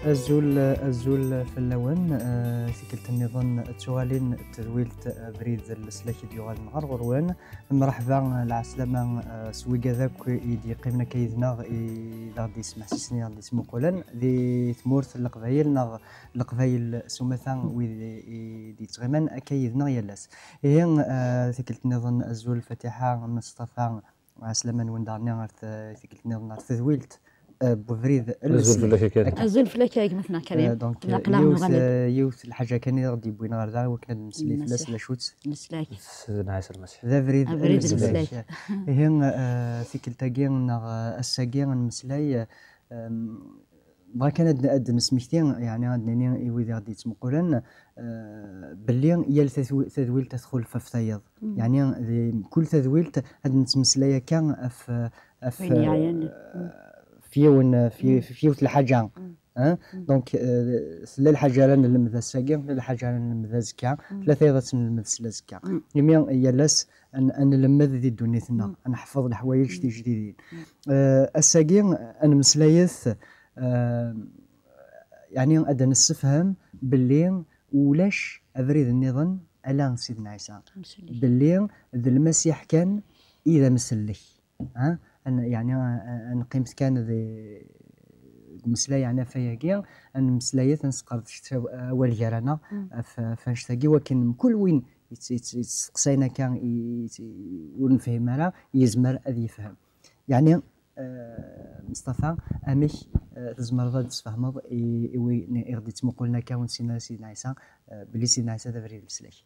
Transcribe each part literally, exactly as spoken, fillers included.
Azul, azul fell-awen. Eh, tikkelt nniḍen d tuɣalin n tedwilt Abrid n Leslak i d-yuɣalen ɣer ɣur-wen. Mreḥba, lɛeslama, eh, s wigad akk i d-yeqqimen akka yid-neɣ, i d aɣ-d-yesmeḥsisen, i aɣ-d-yesmuqulen di tmurt n Leqbayel neɣ Leqbayel s umata, wid i d-yettɣiman akka yid-neɣ yal ass. Ihi, eh, tikkelt nniḍen, azul Fatiḥa, Meṣṭafa, ɛeslama-nwen daɣen ar t-, tikkelt nniḍen ar tedwilt, eh, n ubrid n Leslak. Azul fell-ak a Karim. Azul fell-ak a gma-tneɣ Karim. Eh, donc, eh, yiwet, eh, yiwet n lḥaǧa kan i aɣ-d-yewwin ɣer da, i wakken ad nemmeslay fell-as, d acu-tt? Leslak. Sidna Ɛisa Lmasiḥ. D abrid n leslak. Ihi, eh, tikkelt-agi neɣ, eh, ass-agi ad nemmeslay, eh, em, bɣa kan ad, ad d-nesmekti, yeɛni ad d-nini i wid i ɣ-d-yettmuqulen, eh, belli yal tadwi-, tadwilt ad txulef ɣef tayeḍ. Yeɛni di mkul tadwilt ad nettmeslay akka ɣef, ɣef, eh, f yiwen, f yi-, f yiwet lḥaǧa. Hein? Donc, eh, tella lḥaǧa ara nlemmed ass-agi, tella lḥaǧa ara nlemmed azekka, tella tayeḍ ad tt-nlemmed s lazekka. Imi yal ass ad n-, ad nlemmed di ddunit-nneɣ, ad neḥfeḍ leḥwayeǧ tijdidin. Eh, ass-agi ad nemmeslayet, eh, yeɛni ad d-nessefhem belli ulac abrid nniḍen ala Sidna Ɛisa. Belli d Lmasiḥ kan i d amsellek. Ha? Ad n-, yeɛni, a-, a-, ad neqqimet kan di, deg umeslay, yeɛni, ɣef wayagi, ad nemmeslayet, ad nesqerdec awal gar-aneɣ ɣef, ɣef annect-agi, wakken mkul win yett-, yett-, yettsteqsayen akka, i, i, ur nefhim ara, yezmer ad yefhem. Yeɛni, eh, Meṣṭafa, amek, eh, tzemreḍ ad d-tesfehmeḍ i, i win i ɣ-d-yettmuqulen akka ur nessin ara Sidna Ɛisa, eh, belli Sidna Ɛisa d abrid n leslak?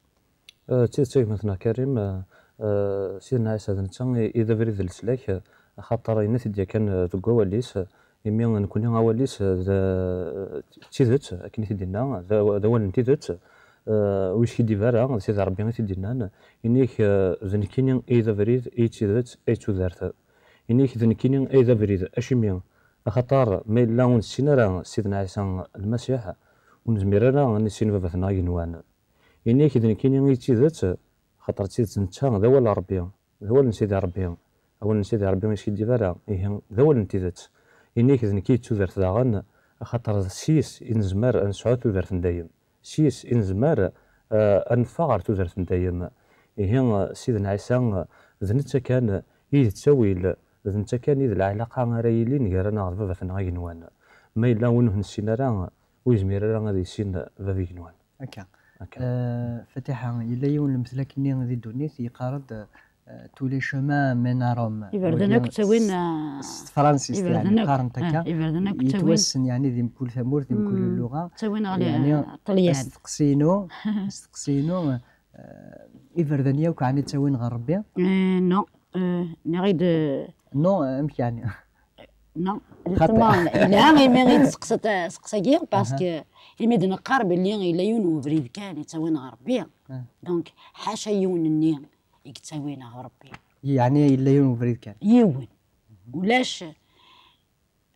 Eh, d tidet, a gma-tneɣ Karim, eh, eh, Sidna Ɛisa d netta i, i d abrid n leslak, eh, axaṭer yenna-t-id yakan, eh, deg wawal-is, eh, imi nekni awal-is, eh, d, eh, d tidet, akken i t-id-yenna, d aw-, d awal n tidet, eh, ur yeskiddib ara, d Sidi Ṛebbi i t-id-yennan, ini-ak, eh, d nekkini i d abrid, i d tidet, i d tudert. Ini-ak d nekkini i d abrid, acimi? Axaṭer ma yella ur nessin ara Sidna Ɛisa Lmasiḥ, ur nezmir ara ad nissin Baba-tneɣ igenwan. Ini-ak d nekkini i d tidet, axaṭer d tidet netta d awal n Ṛebbi, d awal n Sidi Ṛebbi. Awal n Sidi Ṛebbi ur yeskiddib ara, ihi d awal n tidet. Ini-ak d nekk i d tudert daɣen, axaṭer s yis i nezmer ad nesɛu tudert n dayem. S yis i nezmer, eh, ad neffeɣ ɣer tudert n dayem. Ihi, eh, Sidna Ɛisa, eh, d netta kan i d ttawil, d netta kan i d lɛalaqa ara yilin gar-aneɣ d Baba-tneɣ igenwan. Ma yella win ur nessin ara, ur yezmir ara ad yissin Baba igenwan. Akka. Akka. Eh, Fatiḥa, yella yiwen n lemtel akkenni di ddunit, yeqqar-d, eh, tous les chemins mènent à Rome. Iberdan akk ttawin, s, eh, s tefransist, iberdan yeɛni, akk, qqaren-t akka. Eh, iberdan akk ttawin. Yettwassen, yeɛni, di mkul tamurt, di mkul lluɣa. Ttawin ɣer, yeɛni, eh, Ṭṭelyan. Asteqsi-inu, asteqsi-inu, eh, iberdan yakk ɛni ttawin ɣer Ṛebbi? Eh, non. Eh, nniɣ-id, eh, non, eh, amek yeɛni? Non, justement, yelha imi i d-testeqsaḍ asteqsi-agi, parce que imi d-neqqar belli yella yiwen n ubrid kan yettawin ɣer Ṛebbi. Donc, ḥaca yiwen-nni i yettawin ɣer Ṛebbi. Yeɛni yella yiwen n ubrid kan? Yiwen. Ulac.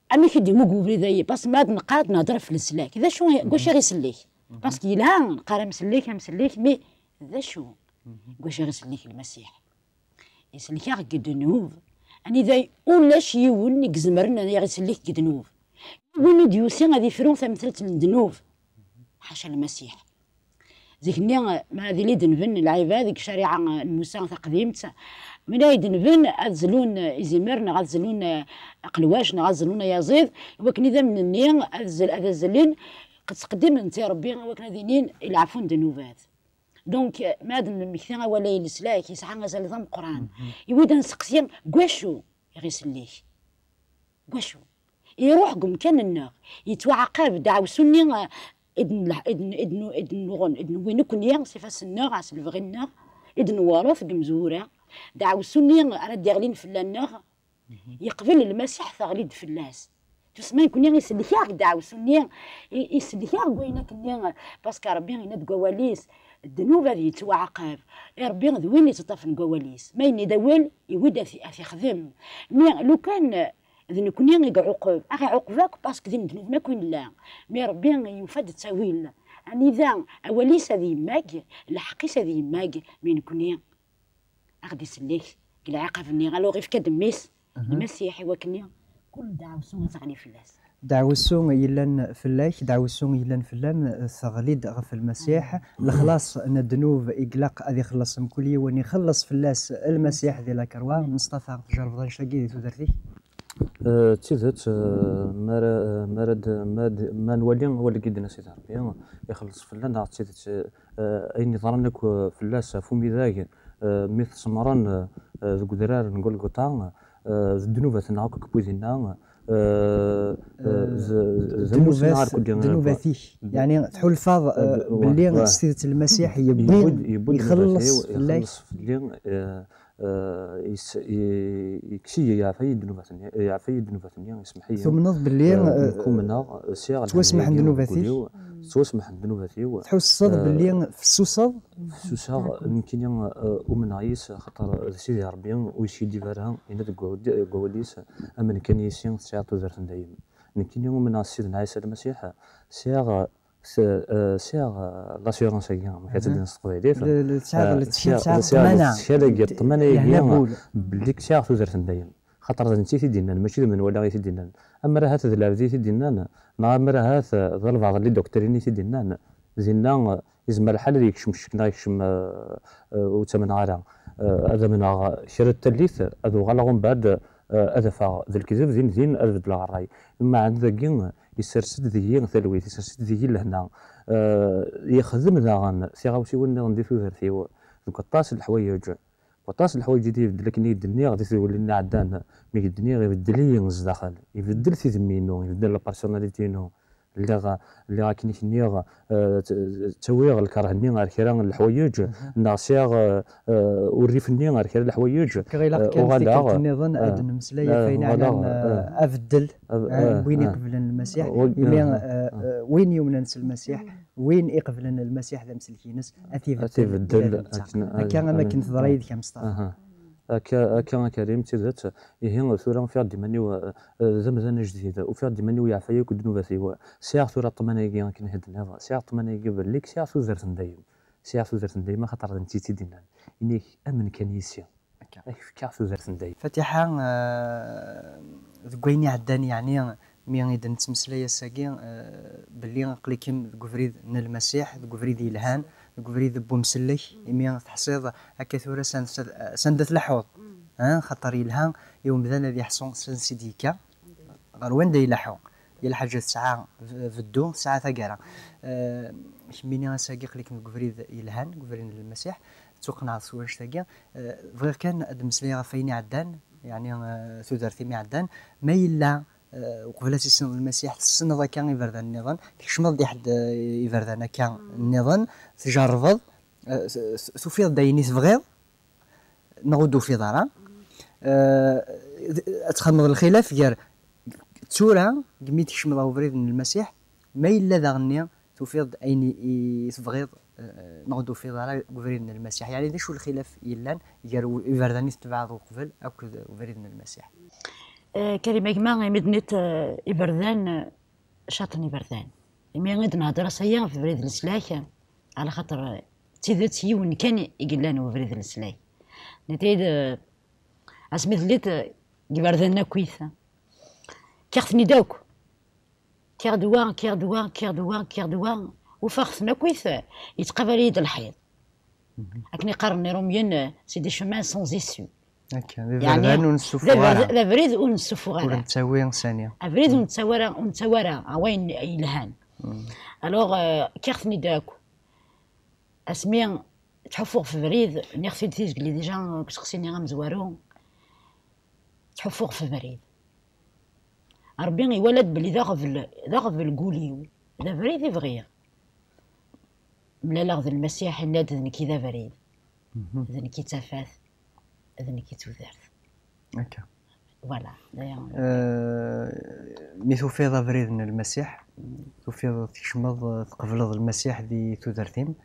Amek i d-yemmug ubrid-ayi? Parce que ma ad neqqar, ad nehder ɣef leslak. D acu, deg wacu i ɣ-isellek? Parce que yelha, neqqar amsellek, amsellek, mais d acu? Deg wacu i ɣ-isellek Lmasiḥ? Isellek-aɣ deg ddnub. Anida ulac yiwen i izemren ad aɣ-isellek deg ddnub. Yiwen ur d-yusi ad ifru tamtalt n ddnub. Ḥaca Lmasiḥ. Zik-nni, ma ad ili d-nben lɛibad deg ccariɛa n Musa taqdimt, mi ay d-nben ad zlun izimer, neɣ ad zlun aqelwac, neɣ ad zlun ayaẓiḍ, i wakken idammen-nni ad zel-, ad zlen, qed ttqeddimen ti Ṛebbi, i wakken ad inin i leɛfu n ddnubat. Donc, ma ad nemmekti awal-a i leslak, yesɛa azal d ameqqran. I wid ad nseqsi, deg wacu i ɣ-isellek? Deg wacu? Iruḥ deg umkan-nneɣ, yettwaɛaqab ddeɛwessu-nni, eh, i d-nleh-, i d-n-, i d-n-, i d-nnuɣen, i d-newwi nekkni s ifassen-nneɣ, s lebɣi-nneɣ, i d-newṛet deg umezwura. Ddeɛwessu-nni ara d-iɣlin fell-aneɣ, yeqbel Lmasiḥ teɣli-d fell-as. Tusma nekkni isellek-aɣ-d ddeɛwessu-nni, i-, isellek-aɣ deg wayen akkenni, parce que Ṛebbi yenna deg wawal-is, ddnub ad yettwaɛaqab. I Ṛebbi d win yettṭṭafen deg wawal-is. Ma yenna-d awal, iwwi-d ad t-, ad t-ixdem. Mi lukan d nekkni i iɛuqeb, a ɣ-iɛuqeb akk, parce que d imednuben akk i nella. Mi Ṛebbi yufa-d ttawil, anida awal-is ad yemmag, lḥeqq-is ad yemmag, mi nekkni a ɣ-d-isellek deg lɛiqab-nni, alors ifka-d mmi-s, Lmasiḥ, i wakken-nni Kul ddeɛwessu i teɣli fell-as. Ddeɛwessu yellan fell-ak, ddeɛwessu yellan fell-am, teɣli-d ɣef Lmasiḥ. Lexlaṣ n ddnub i ilaq ad ixelleṣ mkul yiwen, ixelleṣ fell-as Lmasiḥ di lakerwa. Meṣṭafa, tjerrbeḍ annect-agi di tudert-ik? Eh, d tidet, eh, mi ara, eh, mi ara d-, ma d-, ma nwali awal-agi d-yenna Sidi Ṛebbi, ixelleṣ fell-aneɣ, d tidet, eh, ayen yeḍran akk, eh, fell-as ɣef umidag, eh, mi t-semmṛen, eh, eh, deg udrar n Gulguṭa, eh, d ddnubat-nneɣ akk i yewwi dinna, eh, eh, d, d ddnubat-nneɣ akk. Ddnubat-ik. Yeɛni tḥulfaḍ, eh, belli s tidet Lmasiḥ yewwi-d, yewwi-d ixelleṣ ddnubat-iw, fell-ak. Ixelleṣ fell-i, eh, eh, yes-, i-, yekkes-iyi, yeɛfa-yi ddnubat-nni, yeɛfa-yi ddnubat-nni, yesmeḥ-iyi. Tumneḍ belli, eh, eh, nekk umneɣ, sɛiɣ ttwasmeḥen ddnubat-ik? Ttwasmeḥen ddnubat-iw. Tḥusseḍ, eh, belli fessuseḍ? Fessuseɣ, nekkini, eh, umneɣ yis, axaṭer d Sidi Ṛebbi ur yeskiddib ara, yenna deg wawal-, deg wawal-is, "Amen kan yis-i, tesɛiḍ tudert n dayem." Nekkini umneɣ s Sidna Ɛisa Lmasiḥ, sɛiɣ, s-, eh, sɛiɣ, eh, l'assurance-agi, amek ad tt-id-nini s teqbaylit? Le, le, tesɛiḍ, eh, le, sɛiɣ, tesɛiḍ, sɛiɣ ṭṭmana, ṭṭmana-agi, belli sɛiɣ tudert n dayem. Xaṭer d netta i t-id-yennan, mačči d menwala i t-id-yennan. Ammer ahat d lɛebd i t-id-yennan, neɣ ammer ahat d albaɛḍ n liduktirin i t-id-yennan, dinna, eh, yezmer lḥal ad yekcem ccek neɣ yekcem, eh, eh, ur ttamneɣ ara. Eh, ad amneɣ kra n tallit, ad uɣaleɣ umbeɛd, eh, ad afeɣ d lekdeb, din din ad beddleɣ ṛṛay. Imeɛna dagi, yessers-d deg-i talwit, yessers-d deg-i lehna. Eh, yexdem daɣen tiɣawsiwin nniḍen di tudert-iw, deg waṭas n leḥwayeǧ. Waṭas n leḥwayeǧ i d-ibeddel, akken i d-nniɣ di tedwilin iɛeddan, mi d-nniɣ ibeddel-iyi zdaxel, ibeddel tidmi-inu, ibeddel la personnalité-inu. Lliɣ, lliɣ akken i k-nniɣ, eh, tt-, ttawiɣ lkeṛh-nni ar kra n leḥwayeǧ, neɣ sɛiɣ, eh, eh, urrif-nni ar kra n leḥwayeǧ. Cukkeɣ ilaq, eh, kan uɣaleɣ, tikkelt nniḍen, eh, ad d-nemmeslay, eh, ɣef wayen uɣaleɣ, ɛnan, eh, eh, abeddel, eh, eh, n win, eh, iqeblen Lmasiḥ, imi, eh, eh, eh, win yumnen s Lmasiḥ, win iqeblen Lmasiḥ d amsellek-ines, ad t-ibeddel, ad t-ibeddel ula d netta. Akken, akka am akken teḍra yid-k a Meṣṭafa. Aha. Akka, akka a Karim, d tidet. Ihi, tura ufiɣ-d iman-iw, eh, eh, d amdan ajdid. Ufiɣ-d iman-iw yeɛfa-yi akk ddnubat-iw. Sɛiɣ tura ṭṭmana-agi akken i d-tenniḍ. Sɛiɣ ṭṭmana-agi belli sɛiɣ tudert n dayem. Sɛiɣ tudert n dayem, axaṭer d netta i tt-id-yennan. Ini-ak, amen kan yis-i. Akka. Ad k-fkeɣ tudert n dayem. Fatiḥa, eh, deg wayen iɛeddan, yeɛni, mi i d-nettmeslay ass-agi, eh, belli aql-ikem deg ubrid n Lmasiḥ, deg ubrid yelhan, deg ubrid n umsellek, imi teḥṣiḍ akka tura s an-, s anda tleḥḥuḍ, eh, xaṭer yelha i umdan ad iḥṣu s ansi d-yekka, ɣer wanda ileḥḥu. Yal ḥaǧa tesɛa b-, beddu, tesɛa taggara. Eh, kemmini ass-agi aql-ikem deg ubrid yelhan, deg ubrid n Lmasiḥ, ttuqenɛeḍ s wanect-agi. Eh, bɣiɣ kan ad d-mmeslayeɣ ɣef wayen iɛeddan, yeɛni, eh, tudert-im iɛeddan. Ma yella, eh, uqbel ad tissineḍ Lmasiḥ, tessneḍ akka iberdan nniḍen, tkecmeḍ di ḥedd, eh, iberdan akka nniḍen, tjerrbeḍ, eh, s-, s-, tufiḍ-d ayen i tebɣiḍ, neɣ ur d-tufiḍ ara. Eh, ad txedmeḍ lxilaf gar tura, deg mi tkecmeḍ ɣer ubrid n Lmasiḥ, ma yella daɣenni tufiḍ-d ayen i, i tebɣiḍ, eh, neɣ ur d-tufiḍ ara deg ubrid n Lmasiḥ. Yeɛni, d acu lxilaf yellan gar u-, iberdan i tetbeɛeḍ uqbel akked ubrid n Lmasiḥ? Eh, Karim, a gma, imi d-tenniḍ, eh, iberdan, eh, caṭen iberdan. Imi i d-nehder ass-agi ɣef ubrid n leslak, ɛla xaṭer, eh, d tidet yiwen kan i yellan ubrid n leslak. Netta-d, eh, asmi telliḍ, eh, deg iberdan akkit. Kkiɣ-ten-id akk. Kkiɣ-d wa, kkiɣ-d wa, kkiɣ-d wa, kkiɣ-d wa. Ufiɣ-ten akkit, eh, yettqabal-iyi-d lḥiḍ. Akken i qqaren Iṛumyen, eh, c'est des chemins sans issue. Akka, d iberdan ur nessufuɣ ara. D abrid ur nessufuɣ ara. Ur nettawi sani. Abrid ur nettawi ara, ur nettawi ara, a, wayen yelhan. Alors, euh, kkiɣ-ten-id akk. Asmi ttḥuffuɣ f ubrid, nniɣ-t-id tizgli déjà deg useqsi-nni amezwaru. Ttḥuffuɣ f ubrid. Ṛebbi iwala-d belli d aɣbel, d aɣbel n wul-iw. D abrid i bɣiɣ. Mlaleɣ d Lmasiḥ, yenna-d, "D nekk i d abrid, d nekk i d tafat, d nekk i d tudert." Akka. Voilà. Euh, mi tufiḍ abrid n Lmasiḥ, tufiḍ tkecmeḍ, tqebleḍ Lmasiḥ di tudert-im,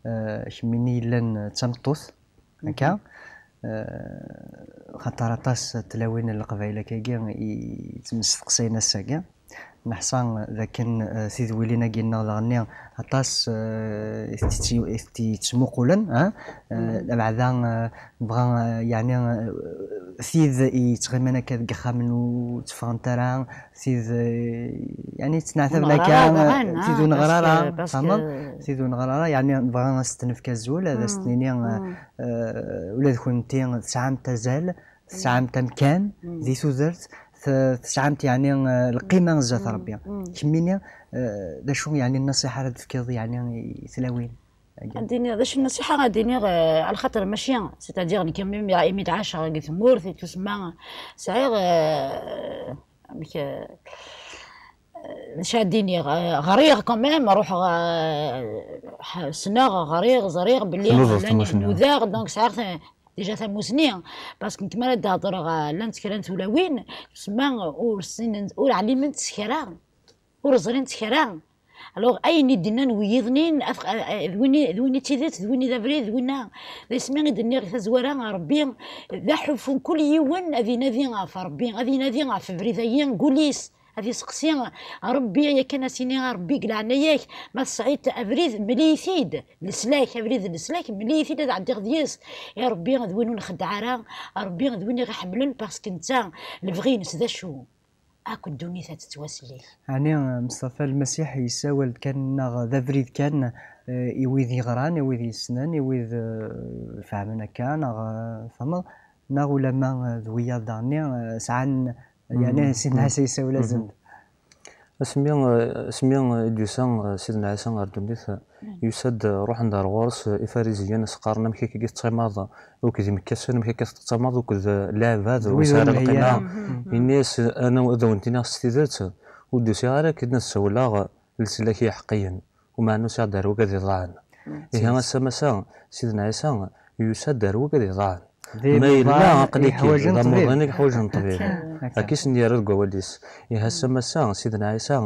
euh, kemmini yellan d tameṭṭut, akka, euh, xaṭer aṭas n tlawin n Leqbayel akkagi i yettmesteqsayen ass-agi. Neḥṣa dakken, eh, tidwilin-agi-nneɣ daɣenni aṭas, eh, i tt-, i tt-yettmuqulen, ha? Eh, abeɛda, eh, nebɣa, eh, yeɛni, eh, Tid yettɣiman akka deg yixxamen ur tteffɣent ara, tid, eh, yeɛni ttneɛtaben akka, tid ur neɣri ara, tfehmeḍ? Tid ur neɣri ara, yeɛni nebɣa ad s-d-nefk azul, ad as-d-nini, eh, eh, ula d kennemti tesɛamt azal, tesɛamt amkan di tudert, t-, tesɛamt yeɛni, eh, lqima zdat Rebbi. Kemmini, eh, d acu yeɛni nnṣiḥa ara d-tefkiḍ yeɛni i tlawin? Ad d-iniɣ, d acu nnṣiḥa ad d-iniɣ, eh, ɛla xaṭer mačči, c'est-à-dire nekk imi, imi d-ɛaceɣ deg tmurt, i tusemma, sɛiɣ, eh, amek, eh, d acu ad d-iniɣ, eh, ɣriɣ quand même, ruḥeɣ, eh, ḥ-, ssneɣ, ɣriɣ, ẓriɣ belli nudaɣ, donc sɛiɣ ta-, déjà tamusni, parce que nekk mi ara d-hedreɣ, eh, llant kra n tulawin, tusemma ur ssinent, ur ɛliment s kra, ur ẓrint kra. Alors, ayen i d-nnan wiyiḍnin, af-, a-, a-, d win i, d win i d tidet, d win i d abrid, d winna. D asmi i d-nniɣ i tazwara, Rebbi d aḥulfu n kul yiwen ad inadi ɣef Rebbi, ad inadi ɣef ubrid-agi n wul-is, ad iseqsi Rebbi, yakan ad s-ini, a Rebbi, deg leɛnaya-k, ma tesɛiḍ abrid, mel-iyi-t-id, leslak, abrid n leslak, mel-iyi-t-id ad ɛeddiɣ deg-s. I Rebbi d win ur nxeddeɛ ara, Rebbi d win i ɣ-iḥemmlen, parce que netta, lebɣi-ines d acu? Akk ddunit ad tettwasellek. Ɛni, eh, Meṣṭafa, Lmasiḥ yessawal-d kan, neɣ d abrid kan, eh, i wid yeɣran, i wid yessnen, i wid, eh, ifehmen akka, neɣ, eh, tfehmeḍ, neɣ ulamma, eh, d wiyaḍ daɣen-nni, eh, sɛan, yeɛni, Sidna Ɛisa yessawel-asen-d? Asmi, eh, asmi, eh, i d-yusa, eh, Sidna Ɛisa ɣer ddunit, eh, yusa-d, eh, ruḥen-d ar ɣur-s, eh, Ifariziyen, as-qqaren: "Amek akka i tettɣimaḍ akked imekkasen, amek akka tettɣimaḍ akked, eh, lɛibad, ur nesɛi ara lqima?" Ini-as: "Ana ad awen-t-iniɣ s tidet, ur d-usiɣ ara akken ad ssawleɣ leslak i iḥeqqiyen, umeɛna usiɣ-d ar wigad iḍaɛen." Ihi ass-a massa, Sidna Ɛisa yusa-d ar wigad iḍaɛen. Ma yella aql-ik d amuḍin i yeḥwaǧen ṭṭbib. Akka i sen-yerra deg wawal-is. Ihi ass-a massa, Sidna Ɛisa,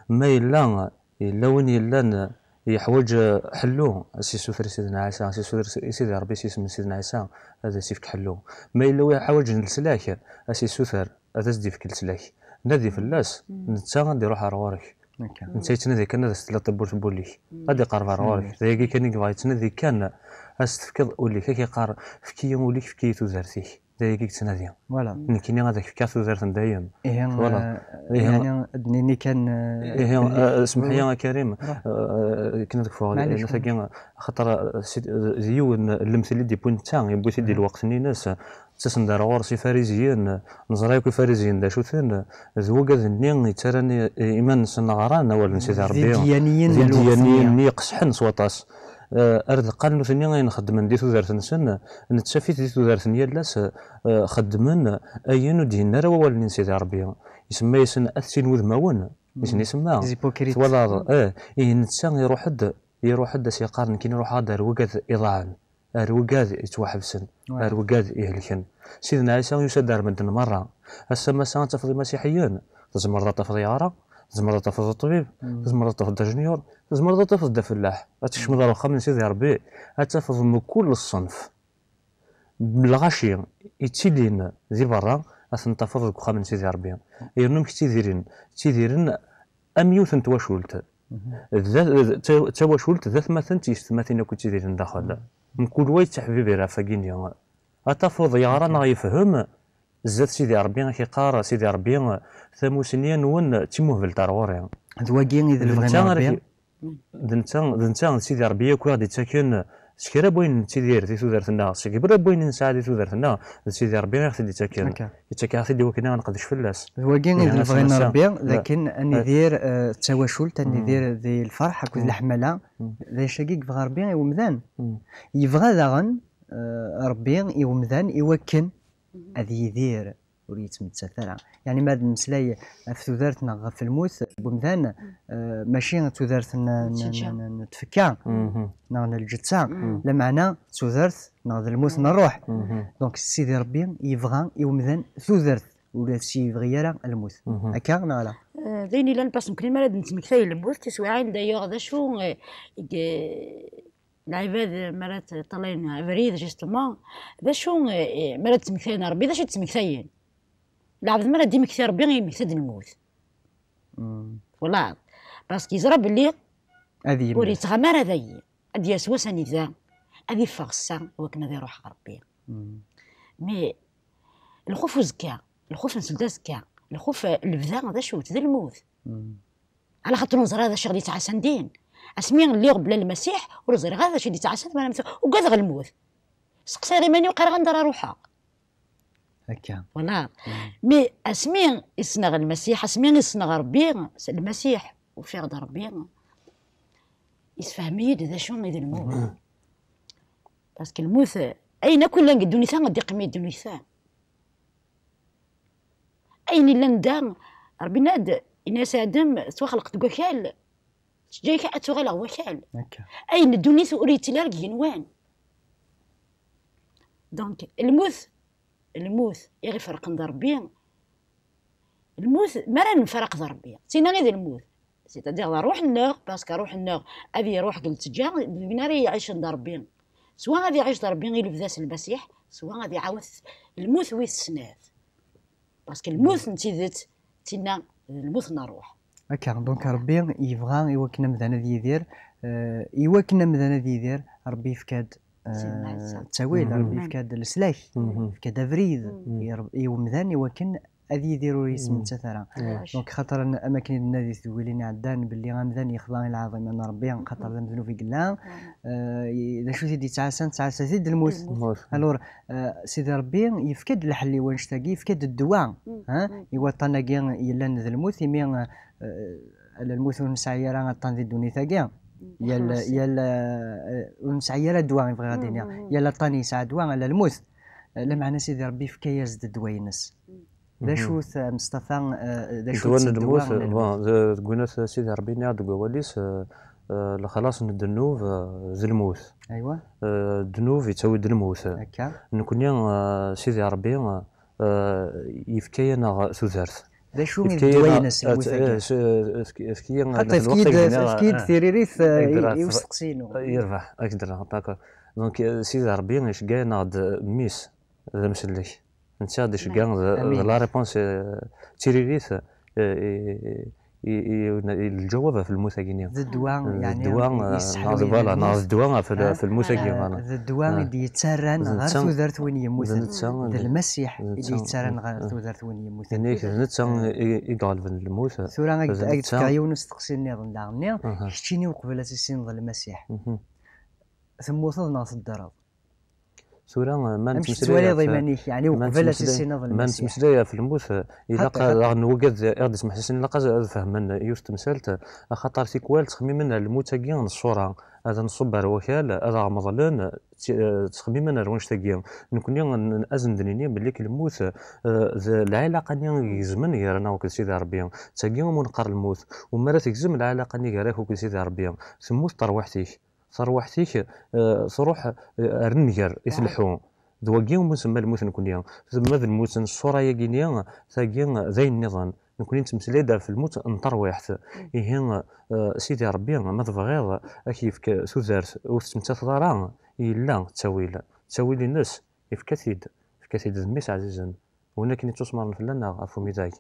ma yella yella win yellan yeḥwaǧ, eh, ḥellu, ad s-yessuter i Sidna Ɛisa, ad s-yessuter i Sidi Ṛebbi s yisem n Sidna Ɛisa, ad as-yefk ḥellu. Ma yella win yeḥwaǧen leslak, ad s-yessuter, ad as-d-yefk leslak. Nadi fell-as, netta ad d-iṛuḥ ar ɣur-k. Netta yettnadi kan ad as-tella tewwurt n wul-ik. Ad d-iqerreb ar ɣur-k. D ayagi kan i yebɣa, yettnadi kan ad s-tefkeḍ ul-ik, ad k-iqqar: "Efk-iyi ul-ik, efk-iyi tudert-ik." D ayagi i yettnadi. Nekkini ad ak-fkeɣ tudert n dayem. Ihi, eh, yeɛni, ad d-nini kan, eh, ihi, eh, semmeḥ-iyi a Karim, eh, akken ad kfuɣ, eh, tagi, axaṭer, eh, d yiwen n lemtel i d-yewwi netta, yewwi-t-id di lweqt-nni-ines, ttasen-d ar ɣur-s Ifariziyen, neẓra akk Ifariziyen d acu-ten, d wigad-nni yettarran i, i iman-nsen ɣran awal n Sidi Ṛebbi, d idyaniyen-nni iqesḥen s waṭas. Eh, ar deqqal nutni ayen xeddmen di tudert-nsen, nettaf-it di tudert n yal ass, eh, xeddmen ayen ur d-yenni ara wawal-nni n Sidi Ṛebbi. Isemma-yasen at sin wudmawen, i sen-isemma. Twalaḍ? Eh, ihi netta iruḥ-d, iruḥ-d as-yeqqar: "Nekkini ruḥeɣ-d ar wigad iḍaɛen, ar wigad yettwaḥebsen, ar wigad ihelken." Sidna Ɛisa yusa-d ar medden merra. Ass-a massa ad tafeḍ imasiḥiyen, tzemreḍ ad tafeḍ yeɣra, tzemreḍ ad tafeḍ ṭṭbib, tzemreḍ ad tafeḍ d ajenyur, tzemreḍ ad tafeḍ d afellaḥ. Ad tkecmeḍ ar uxxam n Sidi Ṛebbi, ad tafeḍ mkul ṣṣenf. Lɣaci yettilin di berra, ad ten-tafeḍ deg uxxam n Sidi Ṛebbi. Yernu amek ttidiren? Ttidiren am yiwet n twacult. D, d, d ta-, d tawacult, d atmaten d tiyessetmatin akk yettidiren daxel. Mkul wa yettaḥbibir ɣef wagini. Ad tafeḍ yeɣra neɣ yefhem, zdat Sidi Ṛebbi ad k-iqqar Sidi Ṛebbi: "Tamusni-nwen d timuhbelt ar ɣur-i." D wagi i d lebɣi n Ṛebbi. D netta, d netta, d Sidi Ṛebbi akk i ɣ-d-ittaken s kra n wayen nettidir di tudert-nneɣ, s kra n wayen nesɛa di tudert-nneɣ, d Sidi Ṛebbi i ɣ-t-id-ittaken. Yettak-aɣ-t-id i wakken ad neqdec fell-as. D wagi i d lebɣi n Ṛebbi, d akken ad nidir, eh, d tawacult, ad nidir di lferḥ akked leḥmala. D acu-agi i yebɣa Ṛebbi i wemdan. Yebɣa daɣen, eh, Ṛebbi i wemdan i wakken ad yidir ur yettmettat ara. Yeɛni ma ad nemmeslay ɣef tudert neɣ ɣef lmut n wemdan, eh, mačči d tudert n, n, n, n, n tfekka neɣ n lǧetta, lameɛna d tudert neɣ d lmut n ṛṛuḥ. Donc Sidi Ṛebbi yebɣa i wemdan tudert, ur as-yebɣi ara lmut. Akka neɣ ala? Eh, d ayen yellan, parce que nekkni mi ara d-nettmektay lmut, tiswiɛin d'ailleurs d acu, eh, i, lɛibad mi ara ṭṭalayen abrid, justement, d acu, eh, mi ara d-ttmektayen Ṛebbi, d acu i d-ttmektayen? Lɛebd mi ara d-imektay Ṛebbi, yemmekta-d lmut. Twalaḍ? Parce que yeẓra belli ur yettɣama ara dayi. Ad d-yas wass anida ad iffeɣ ssa, wakken ad iruḥ ɣer Ṛebbi. Mais, Lxuf uzekka, lxuf n seld azekka, lxuf, eh, lebda d acu-t? D lmut. Ala xaṭer ur neẓri ara d acu i ɣ-d-yettɛassan din. Asmi lliɣ bla Lmasiḥ, ur ẓriɣ ara d acu i d-yettɛassan, ma ugadeɣ lmut. Seqsayeɣ iman-iw, qqareɣ anda ara ruḥeɣ. Akka. Voilà. Mi asmi i ssneɣ Lmasiḥ, asmi i ssneɣ Ṛebbi, s Lmasiḥ, ufiɣ-d Ṛebbi, yessefhem-iyi-d d acu i d lmut. Parce que lmut, ayen akk yellan deg ddunit-a, ad d-iqqim i ddunit-a. Ayen illan da, Ṛebbi yenna-d, yenna-yas i Adem, tettwaxleq deg wakal, teǧǧa-k ad tuɣaleɣ wakal. Akka. Ayen n ddunit ur yettili ara deg yigenwan. Donc, lmut, lmut i ɣ-iferqen d Ṛebbi, lmut, mi ara nemfaraq d Ṛebbi, d tinna i d lmut. C'est-à-dire d ṛṛuḥ-nneɣ, parce que ṛṛuḥ-nneɣ ad iṛuḥ deg lteǧǧa, d win ara iɛicen d Ṛebbi. Swa ad iɛic d Ṛebbi i lebda s Lmasiḥ, swa ad iɛawed lmut wis snat. Parce que lmut n tidet, d tinna d lmut n ṛṛuḥ. Akka, donc Ṛebbi yebɣa i wakken amdan ad yidir, eh, i wakken amdan ad yidir, Ṛebbi yefka-d, eh, Sidna Ɛisa. Ttawil, Ṛebbi yefka-d leslak, yefka-d abrid i Ṛeb-, i umdan i wakken ad yidir ur yesmettat ara. Donc, xaṭer am akken i d-nenna di tedwilin iɛeddan, belli amdan yexḍa i lɛaḍima n Ṛebbi, xaṭer d amednub i yella. Eh, i-, d acu i t-id-yettɛassan? Tettɛassa-t-id lmut. Lmut. Alors, eh, Sidi Ṛebbi yefka-d leḥel i wannect-agi, yefka-d ddwa, ha? I waṭṭan-agi yellan d lmut, imi, eh, ala lmut ur nesɛi ara aṭṭan di ddunit-agi. Yal, yal, eh, ur nesɛi ara ddwa, i bɣiɣ ad d-iniɣ. Yal aṭṭan yesɛa ddwa, ala lmut. Eh, lameɛna Sidi Ṛebbi yefka-yas-d ddwa-ines. D acu-t, eh, Meṣṭafa, eh, d acu-t ddwa n lmut? Bon, d-, deg winat Sidi Ṛebbi yenna-aɣ-d deg wawal-is, eh, eh, lexlaṣ n ddnub, eh, d lmut. Aywa. Eh, ddnub yettawi-d lmut. Akka. Nekni, eh, Sidi Ṛebbi, eh, yefka-yaneɣ tudert. D acu i d ddwa-ines, lmut-agi? Xaṭer efk-iyi-d, efk-iyi-d tiririt, eh, i usteqsi-inu. Yerbeḥ, ad k-d-rreɣ, d'accord. Donc, eh, Sidi Ṛebbi iceggeɛ-aneɣ-d mmi-s, d amsellek. Netta i d-iceggeɛ d, d la réponse, eh, d tiririt, eh, i, i, i, i, i lǧawab ɣef lmut-agi-nni. D ddwa, d yeɛni, ddwa, eh, neɣ d, voilà, neɣ d ddwa ɣef l-, ɣef lmut-agi, eh, voilà. D ddwa i d-yettarran ɣer tudert win yemmuten. D netta, d Lmasiḥ i d-yettarran ɣer tudert win yemmuten. Yenna-yak d netta i, i iɣelben lmut. Tura ad k-d-, ad k-d-fkeɣ yiwen usteqsi nniḍen daɣen-nni, keččini uqbel ad tissineḍ Lmasiḥ, temmuteḍ neɣ teddreḍ? Tura, eh, ma nettmeslay ɣef, iman-ik, yeɛni, ma uqbel ad tissineḍ Lmasiḥ? Ma nettmeslay ɣef lmut, eh, ilaq daɣen wigad i ɣ-d-ismeḥsisen, ilaq ad, ad fehmen yiwet temsalt, eh, axaṭer tikwal ttxemmimen ar lmut-agi n ṣṣura, ad nṣubb ar wakal, ad aɣ-meḍlen, tt-, eh, ttxemmimen ar wannect-agi. Nekni n-, n-, ad sen-d-nini belli lmut, eh, d lɛilaqa-nni i igezmen gar-aneɣ akked Sidi Ṛebbi. D tagi umi neqqar lmut. U mi ara tegzem lɛilaqa-nni gar-ak akked Sidi Ṛebbi, temmut terwiḥt-ik. Tarwiḥt-ik, eh, truḥ, eh, ar nnger i tleḥḥu. D wagi umi nsemma lmut nekni. Ma d lmut n ṣṣura-yagi-ni, tagi d ayen nniḍen. Nekni nettmeslay-d ɣef lmut n terwiḥt. Ihi, eh, Sidi Ṛebbi, ma tebɣiḍ, ad k-yefk tudert ur tettmettateḍ ara, yella ttawil. Ttawil-ines, yefka-t-id. Yefka-t-id d mmi-s ɛzizen. Win akken yettusemren fell-aneɣ ɣef umidag.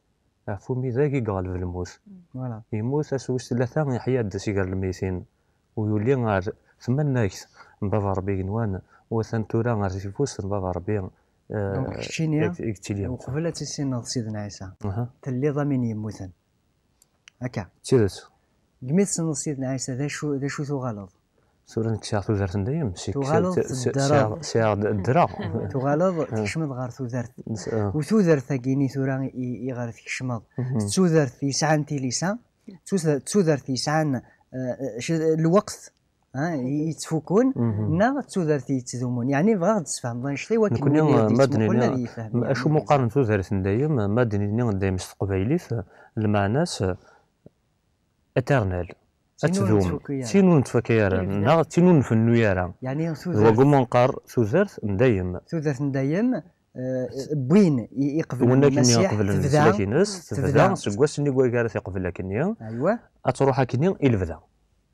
Ɣef umidag i iɣelb lmut. Voilà. Yemmut ass wis tlata, yeḥya-d si gar lmeytin. U yuli ar tmannagt n Baba Ṛebbi igenwan, u atan tura ar tifust n Baba Ṛebbi, eh, donc, keččini, i, i yettili. Uqbel ad tissineḍ Sidna Ɛisa, aha, telliḍ am win yemmuten. Akka. D tidet. Deg mi tessneḍ Sidna Ɛisa, d acu, d acu tuɣaleḍ? Tura nekk sɛiɣ tudert n dayem, si, tuɣaleḍ s-, s-, teddreḍ. Sɛiɣ, sɛiɣ d-, ddreɣ. Tuɣaleḍ, ah, tkecmeḍ ɣer tudert. Nes-, ah. U tudert-agi-ni tura i, i ɣer tkecmeḍ, mhm, d tudert yesɛan tilisa, d tuder-, d tudert yesɛan, eh, c-, lweqt, ah, i, yettfukun, mhm, neɣ d tudert yettdumun? Yeɛni bɣiɣ ad d-tesfehmeḍ annect-a i wakken nekni, win i, eh, ma d-yettmuqulen ad yefhem, yeɛni, acu qqaren tudert n dayem, ma d-nini dayem s teqbaylit, lmeɛna-s, éternel. Ad tdum. Tin ur nettfaka ara, neɣ tin ur nfennu ara. Yeɛni d wagum nqar tudert n dayem. Tudert n dayem, eh, n win i-, iqeblen Lmasiḥ, tebda, tebda seg wass-nni wagi ara t-iqbel akkenni. Aywa. Ad truḥ akkenni i lebda.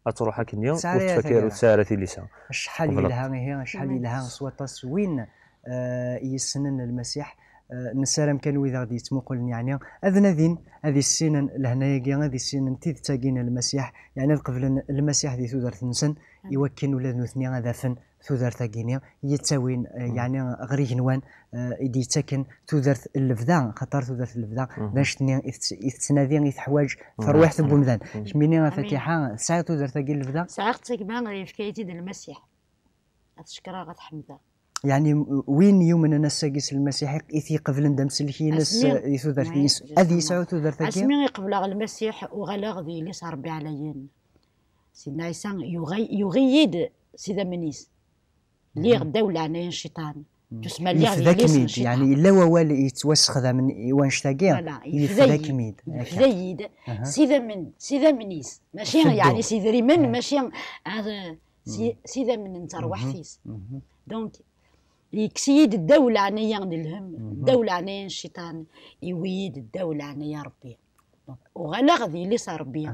Ad truḥ akkenni, ur tettfaka ara, ur tesɛi ara tilisa. Acḥal yelha, ihi, acḥal yelha s waṭas win, eh, yessnen Lmasiḥ. Eh, nessaram kan wid aɣ-d-yettmuqulen, yeɛni, ad nadin, ad issinen lehna-agi, ad issinen tidet-agi n Lmasiḥ, yeɛni ad qeblen Lmasiḥ di tudert-nsen, i wakken ula d nutni ad afen tudert-agi-nni yettawin, eh, yeɛni ɣer igenwan, eh, i d-yettaken tudert n lebda, xaṭer tudert n lebda d annect-nni i tett-, i tettnadi, i teḥwaǧ terwiḥt n wemdan. Kemmini a Fatiḥa, tesɛiḍ tudert-agi n lebda? Sɛiɣ-tt a gma, yefka-yi-tt-id Lmasiḥ. Ad t-cekkreɣ, ad t-ḥemdeɣ. Yeɛni, win yumnen ass-agi s Lmasiḥ, i t-iqeblen d amsellek-ines, eh, di tudert-ines, ad yesɛu tudert-agi? Asmi i qebleɣ Lmasiḥ, uɣaleɣ d yelli-s n Ṛebbi ɛlayen. Sidna Ɛisa yuɣa-, yuɣ-iyi-d s idammen-is. Lliɣ ddaw leɛnaya n cciṭan. Tusma lliɣ d yelli-s n cciṭan. Yefda-kem-id, yeɛni yella wawal yettwasexdamen i wanect-agi, yefda-kem-id. Yefda-yi-d. Yefda-yi-d s idammen, s idammen-is. Mačči, yeɛni, s idrimen, mačči, ah, s, s idammen n terwiḥt-is. Donc, yekkes-iyi-d ddaw leɛnaya n lhemm, ddaw leɛnaya n cciṭan, iwi-yi-d ddaw leɛnaya n Ṛebbi. Donc, uɣaleɣ d yelli-s n Ṛebbi.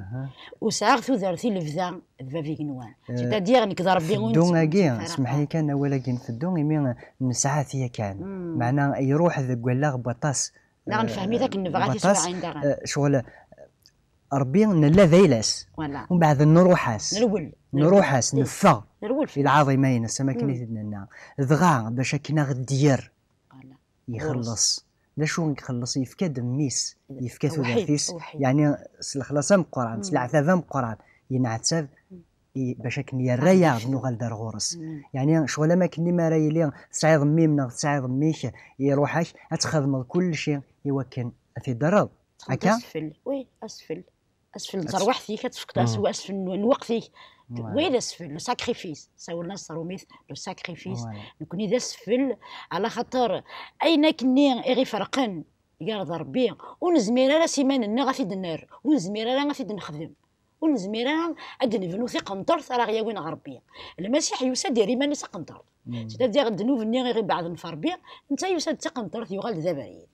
Ur sɛiɣ tudert i lebda d bab igenwan. C'est-à-dire, nekk d Ṛebbi ur nettemsefham ara. Smeḥ-iyi kan, awal-agi n feddu, imi nesɛa-t yakan. Meɛna iruḥ deg wallaɣ n waṭas. Neɣ nefhem-it akken nebɣa tiswiɛin daɣen. Eh, ccɣel, Ṛebbi nella d ayla-s. Voilà. Umbeɛd nruḥ-as. Nerwel. Nruḥ-as, neffeɣ. Nerwel. I lɛaḍima-ines, am akken i t-id-nenna. Dɣa, bac akken a ɣ-d-yerr, ixelleṣ. D acu i ixelleṣ? Yefka-d mmi-s, yefka tudert-is, yeɛni s lexlaṣ ameqqran, s leɛtab ameqqran, yenɛettab i, bac akken yerra-yaɣ-d nuɣal d ar ɣur-s. Yeɛni, ccɣel am akken mi ara yili tesɛiḍ mmi-m neɣ tesɛiḍ mmi-k, iruḥ-ak, ad txedmeḍ kulci i wakken ad t-id-terreḍ. Akka? Asfel, oui, asfel. Asfel n terwiḥt-ik, ad tefkeḍ asfel n, n lweqt-ik. Oui, d asfel, le sacrifice. Sawlen-as s trumit, le sacrifice. Voilà. Nekni d asfel, ala xaṭer ayen akkenni i ɣ-iferqen gar d Ṛebbi, ur nezmir ara s iman-nneɣ ad t-id-nerr, ur nezmir ara ad t-id-nexdem, ur nezmir ara ad d-nebnu tiqenṭert ara ɣ-yawin ɣer Ṛebbi. Lmasiḥ yusa-d yerr iman-is aqenṭert. C'est-à-dire, ddnub-nni i ɣ-ibeɛden ɣef Ṛebbi, netta yusa-d d tiqenṭert, yuɣal d abrid.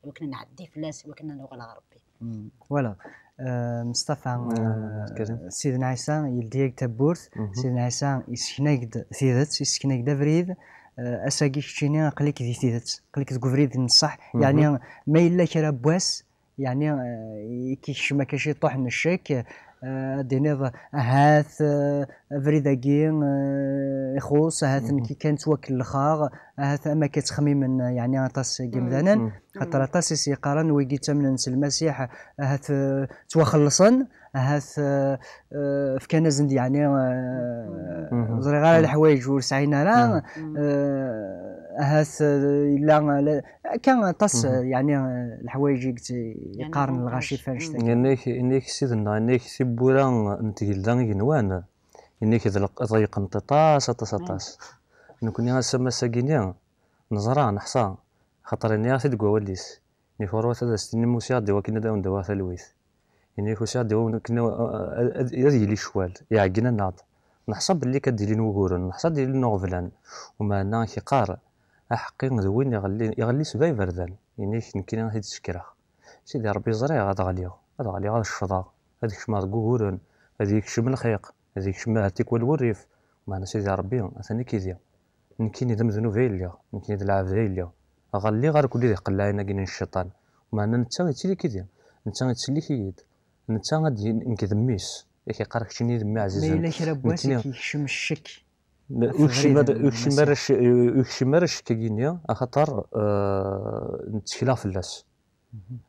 Iwakken ad nɛeddi fell-as, iwakken ad nuɣal ɣer Ṛebbi. Voilà. Euh, Mustafa, euh, Sidna Ɛisa yeldi-yak-d tawwurt, Sidna Ɛisa yessken-ak-d tidet, yessken-ak-d abrid. Euh, ass-agi keččini aql-ik di tidet, aql-ik deg ubrid n ṣṣeḥ. Yeɛni, ma yella kra n wass, yeɛni, euh, i k-ikcem akka ciṭuḥ n ccek, euh, ad d-tiniḍ, ahat, euh, abrid-agi, eh, ixuṣ, ahat nekk kan ttwakellxeɣ, ahat am akka ttxemmimen, eh, yeɛni aṭas n yimdanen, xaṭer aṭas i s-yeqqaren wigi ttamnen s Lmasiḥ, ahat, eh, ttwaxellṣen, ahat, eh, eh, fkan-asen-d, yeɛni, eh, ẓriɣ ara leḥwayeǧ ur sɛin ara, eh, ahat, eh, yella, eh, akka aṭas, eh, yeɛni, eh, leḥwayeǧ i yeqqaren lɣaci f annect-agi. Yenna-k, yenna-k Sidna, yenna-k tiwwura n tgelda igenwan. Ini-k d leq-, ḍeyyqent aṭas, aṭas, aṭas. Nekkni ass-a, ass-agi-ni, neẓra, neḥṣa, xaṭer ini-aɣ-t-id deg wawal-is. Ini-k ɣur-wat ad as-tinim usiɣ-d i wakken ad awen-d-awiɣ talwit. Ini-k usiɣ-d i wakken ad, ad, ad yili ccwal, iɛeggen-aneɣ-d. Neḥṣa belli kad d-ilin wuguren, neḥṣa ad d-ilin uɣeblan. Umeɛna k-iqqar, aḥeqqi d win iɣelli, iɣelli sebɛa iberdan. Ini-k nekkini ad t-id-ssekreɣ. Sidi Ṛebbi, ẓriɣ ad ɣliɣ, ad ɣliɣ, ad ccḍeɣ, ad kecmeɣ deg wuguren, ad yekcem lxiq, ad yekcem ahat tikwal wurrif. Meɛna Sidi Ṛebbi, atan akkid-i. Nekkini d amednub ay lliɣ, nekkini d lɛebd ay lliɣ. Ɣelliɣ ar kulli di tqellaɛin-agi n cciṭan. Meɛna netta yettili akkid-i, netta yettsellik-iyi-d, netta ad d-yini nekk d mmi-s. Yak iqqar keččini d mmi ɛzizen. Ma yella kra n wass i k-yekcem ccek ɣef ubrid n Lmasiḥ? Ur yekcim ara ccek-agi-nni, axaṭer, eh, ttekleɣ fell-as.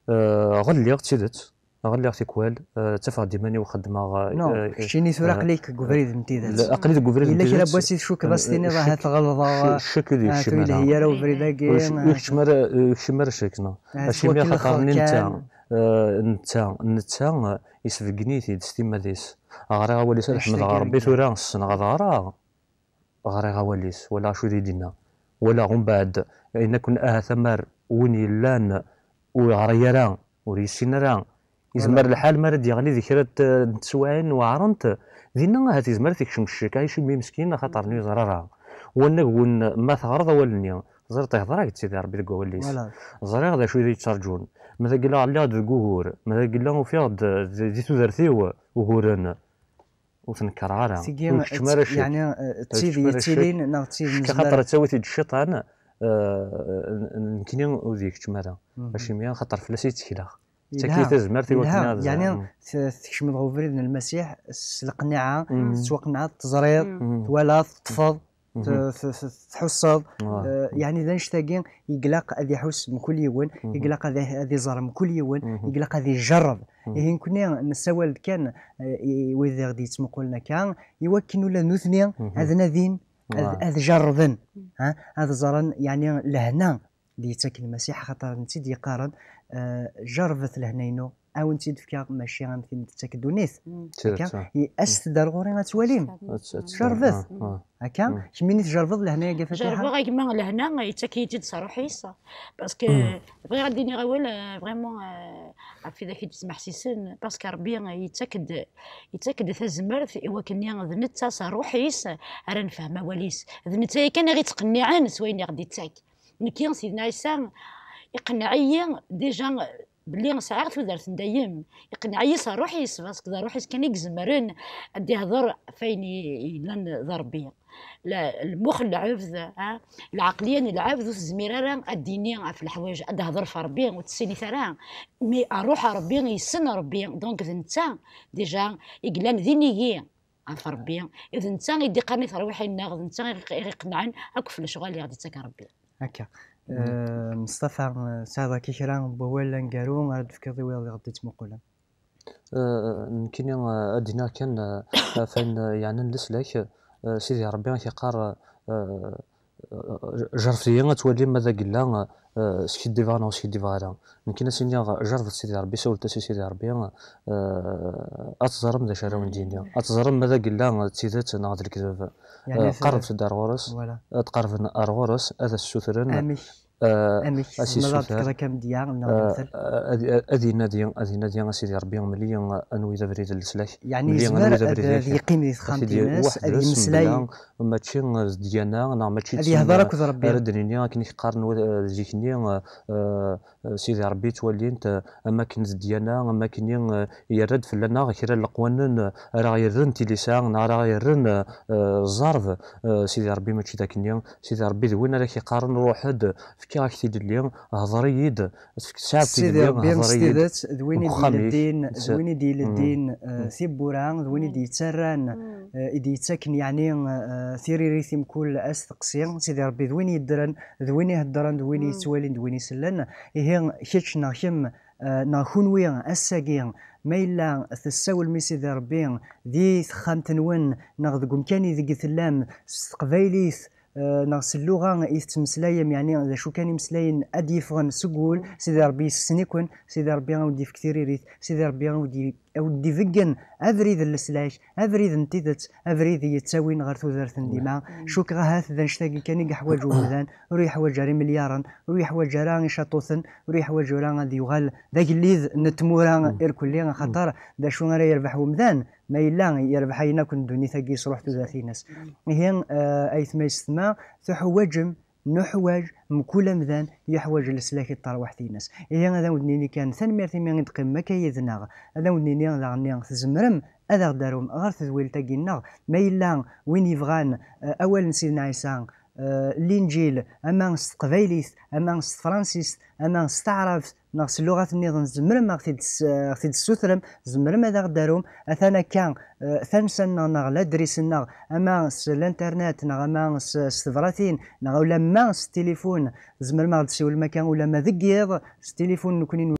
Eh, ɣelliɣ d tidet, ɣelliɣ tikwal, eh, ttafeɣ-d iman-iw xeddmeɣ, eh, non, eh, keččini tura, eh, aql-ik deg ubrid n tidet. Aql-i deg ubrid n tidet. Yella kra n wass i tcukkeḍ as-tiniḍ, eh, ahat ɣelḍeɣ, ccek ur yekcim ara. Ur yelhi ara ubrid-agi, ur yekcim ara, ur yekcim ara ccek, non. Acimi? Axaṭer netta, eh, netta, netta, eh, isbeggen-it-id s timmad-is. Ɣriɣ awal-is, ad ḥemdeɣ Ṛebbi, tura ssneɣ ad ɣreɣ. Ɣriɣ awal-is, walaɣ acu i d-yenna. Walaɣ umbeɛd, ayen akken ahat amar win yellan ur yeɣri ara, ur yessin ara, yezmer lḥal mi ara d-yeɣli di kra n teswiɛin weɛrent, dinna ahat yezmer ad t-ikcem ccek, acimi meskin, axaṭer ur yeẓri ara. Wanag win, ma teɣreḍ awal-nni, teẓriḍ ihḍer-ak-d Sidi Ṛebbi deg wawal-is. Ẓriɣ d acu i yi-d-yettraǧun. Ma d agella ɣliɣ-d deg ugur, ma d agella ufiɣ-d di, di tudert-iw uguren. Ur t-nekkereɣ ara. Tigi ur yekcim ara ccek. Yeɛni, eh, d tid yettilin neɣ d tid nezmer? Axaṭer ad tawi-t-id cciṭan, eh, n-, nekkni ur d-yekcim ara. Acimi? Axaṭer fell-as i ttekleɣ. Tettak-iyi tazmert i wakken ad, yeɛni, t-, tkecmeḍ ɣer ubrid n Lmasiḥ s leqniɛa, tettwaqenɛeḍ, teẓriḍ, twalaḍ, teṭṭfeḍ. t- t- t- tḥusseḍ. Eh, yeɛni d annect-agi i ilaq ad iḥuss mkul yiwen, i ilaq ad, ad iẓer mkul yiwen, i ilaq ad ijerreb. Ihi nekkni nessawal-d kan, eh, i wid i ɣ-d-yettmuqulen akka, i wakken ula d nutni ad nadin, ad, ad jerrben, ha? Ad ẓren, yeɛni, lehna d-yettak Lmasiḥ, axaṭer netta i d-yeqqaren, eh, "Jerrbet lehna-inu, a wen-tt-id-fkeɣ, mačči am tin d-tettak ddunit." Akka, i-, aset-d ar ɣur-i ad twalim. Jerrbet. Akka, kemmini tjerrbeḍ lehna-agi a Fatiḥa? Jerrbeɣ a gma lehna, yettak-iyi-tt-id s ṛṛuḥ-is. Parce que bɣiɣ ad d-iniɣ awal, eh, vraiment, eh, ɣef widak i d-yettmeḥsisen, parce que Ṛebbi yettak-d, yettak-d tazmert i wakken d netta s ṛṛuḥ-is ara nefhem awal-is. D netta yakan i ɣ-ittqenniɛen s wayen i ɣ-d-ittak. Nekki, Sidna Ɛisa iqenneɛ-iyi déjà belli sɛiɣ tudert n dayem. Iqenneɛ-iyi s ṛṛuḥ-is, parce que d ṛṛuḥ-is kan i izemren ad d-ihder ɣef wayen i, yellan d Ṛebbi. La, lmux n lɛebd, ha, lɛeqliya n lɛebd ur tezmir ara ad d-tini ɣef leḥwayeǧ, ad d-tehder ɣef Ṛebbi, ur tessinit ara. Mais ṛṛuḥ n Ṛebbi yessen Ṛebbi, donc d netta, déjà, i yellan d inigi ɣef Ṛebbi, d netta i d-iqqaren i terwiḥin-nneɣ, d netta i ɣ-, i ɣ-iqennɛen akk ɣef lecɣal i ɣ-d-ittak Ṛebbi. Akka. Eh, Meṣṭafa, eh, tesɛiḍ akka kra n wawal aneggaru ara d-tefkeḍ i wiyaḍ i ɣ-d-ittmuqulen? Eh, nekkini, eh, ad d-iniɣ kan, eh, ɣef wayen, eh, yeɛnan leslak, eh, Sidi Ṛebbi ad k-iqqar, eh, eh, jerrbet-iyi ad twalim ma d agella, eh, skiddibeɣ neɣ ur skiddibeɣ ara. Nekkini ad s-iniɣ, jerrbet Sidi Ṛebbi, sawlet-as i Sidi Ṛebbi, eh, ad teẓrem d acu ara wen-d-yini. Ad teẓrem ma d agella d tidet neɣ d lekdeb. Yeɛni, eh, qerrbet-d ar ɣur-s, voilà, ad qerrben ar ɣur-s, ad as-ssutren. Amek? Eh, amek? Ad s-yessuter. Tzemreḍ ad d-tefkeḍ akka amedya, neɣ, eh, lemtel? Eh, ad, ad inadi, ad inadi a Sidi Ṛebbi, mel-iyi anwa i d abrid n leslak. Yeɛni mel-iyi yezmer anwa i d abrid ad, ad yeqqim di texxamt-ines, ad yemmeslay. Mebla, mačči d ddyana, neɣ mačči d, ad yehder akked Ṛebbi. Ara d-nini akken i k-qqaren wa-, eh, zik-nni, eh, eh, Sidi Ṛebbi ttwalin-t, eh, am akken d ddyana, am akken, eh, yerra-d fell-aneɣ kra n leqwanen, eh, ara ɣ-yerren tilisa, neɣ ara ɣ-yerren, eh, eh, ẓẓerb. Eh, Sidi Ṛebbi mačči d akkenni. Sidi Ṛebbi d win ara k-iqqaren, "Ṛuḥ-d, fkiɣ-ak tilelli, hḍer-iyi-d, tesɛiḍ tilelli, hḍer-iyi-d." Sidi Ṛebbi s tidet d win i d-ileddin, d win i d-ileddin, eh, tiwwura, d win i d-yettarran, eh, i d-yettaken, yeɛni, eh, tiririt i mkul asteqsi. Sidi Ṛebbi d win yeddren, d win iheddren, d win yettwalin, d win isellen. Ihi kečč neɣ kemm, eh, neɣ kunwi ass-agi, ma yella tessawlem i Sidi Ṛebbi di texxamt-nwen neɣ deg umkan ideg tellam s teqbaylit, eh, neɣ s lluɣa i tettmeslayem, yeɛni d acu kan imeslayen ad d-yeffɣen seg wul, Sidi Ṛebbi yessen-iken, Sidi Ṛebbi a wen-d-yefk tiririt, Sidi Ṛebbi a wen-d-, a wen-d-ibeggen abrid n leslak, abrid n tidet, abrid i yettawin ɣer tudert n dima. Cukkeɣ ahat d annect-agi kan i yeḥwaǧ umdan, ur yeḥwaǧ ara imelyaṛen, ur yeḥwaǧ ara icaṭuten, ur yeḥwaǧ ara ad yuɣal d agellid n tmura irkelli, axaṭer d acu ara yerbeḥ umdan, ma yella yerbeḥ ayen akk n ddunit-agi yesruḥ tudert-ines. Ihi, eh, aytma yessetma, tuḥwaǧem, nuḥwaǧ, mkul amdan yeḥwaǧ leslak i terwiḥt-ines. Ihi ad awen-d-nini kan tanemmirt imi i d-teqqimem akka yid-neɣ. Ad awen-d-nini daɣen tzemrem ad aɣ-d-tarum ɣer tedwilt-agi-nneɣ. Ma yella win yebɣan, eh, awal n Sidna Ɛisa, eh, Linǧil, ama s teqbaylit, ama s tefransist, ama s taɛrabt, neɣ s lluɣat nniḍen, tzemrem ad ɣ-t-id-, ad ɣ-t-id-tessutrem, tzemrem ad aɣ-d-tarum. Atan akka, eh, tansa-nneɣ neɣ ladris-nneɣ, ama s l'internet, neɣ ama s, s tebratin, neɣ ulamma s tilifun, tzemrem ad ɣ-d-tessiwlem akka ulamma deg yiḍ, s tilifun nekkni n